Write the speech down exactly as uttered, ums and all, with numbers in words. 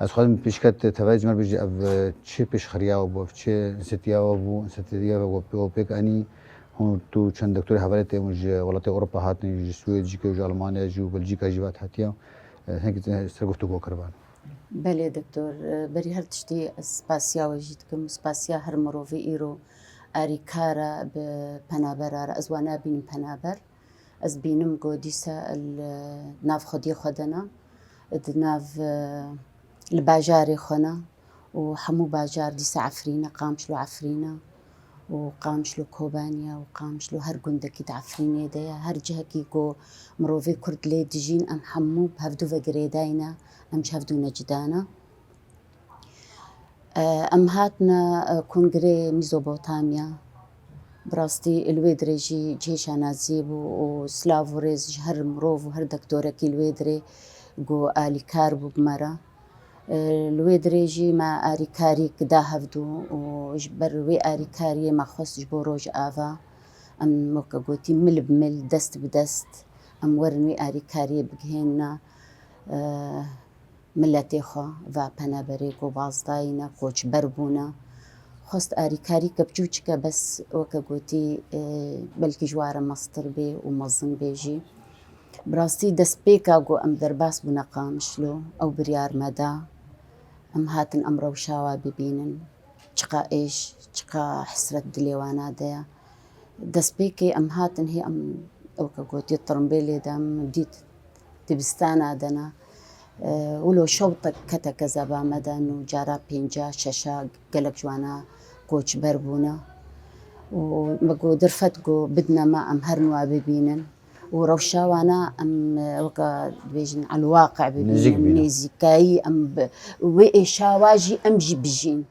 Ez xwazim pêşket tevayê ji me bêjî, ev, e, çi pêşxeriya we bû, ev çi însetiya we bû, însetiya we, we pê-, we pêk anî, hûn tu çend doktorê hevalê te hûn ji welatê Ewropa hatin, ji Swêd jî, ji Almanya jî û Belcîka jî ve hatiye, e, hinek ser guftûgo kiriban. Belê doktor, e, berî her tiştî ez spasiya we jî dikim û spasiya her mirovî îro arîkar e bi penabera re. Ez wan nabînim penaber. Ez bînim ku dîsa li nav xwediyê xwe de ne, di nav, e, li bajarê xwe ne û hemû bajar dîsa Efrîn e, Qamişlo Efrîn e û Qamişlo Kobaniye û Qamişlo her gundekî di Efrînê de ye. Her cihekî ku mirovê Kurd lê dijîn, em hemû bi hevdû ve girêdayî ne, em ji hevdû ne cida ne. E, em hatine, e, kongreyê Mîzopotamya. Bi rastî li wê dirê jî cihê şanaziyê bû û silav û rêz ji her mirov û her doktorekî li wê dirê ku alîkar bû bi me re. E, li wê dirê jî me arîkarîk da hevdû û ji ber wê arîkariyê me xwest ji bo Rojava em weke gotî mil bi mil, dest bi dest em werin wê arîkariyê bigihênine, e, miletê xwe, va penaberê ku bazdayî ne, koçber bûne. Xwest arîkarîke biçûçike bes weke gotî, e, belkî ji wa re mestir bê û mezin bê jî. Bi rastî destpêka ku em derbas bûne Qamişlo, ew biryar me da. Em hatin em rewşa wa bibînin. Çiqa êş, çiqa hesret dilê wana de ye. Destpêkê em hatin hê em, weke gotî, tirimbêlê de em dît dibistana de ne. E, wilo şewtek kete kezeba me de nû cara pênca, şeşa gelek ji wana koçber bûne. Û me got, derfet ku bidine me, em her nû wa bibînin. Û rewşa wana em, e, weke dibêjin, elwaqe bibînin, nêzîkayî em bi, wê êşa wa jî em jî bijîn.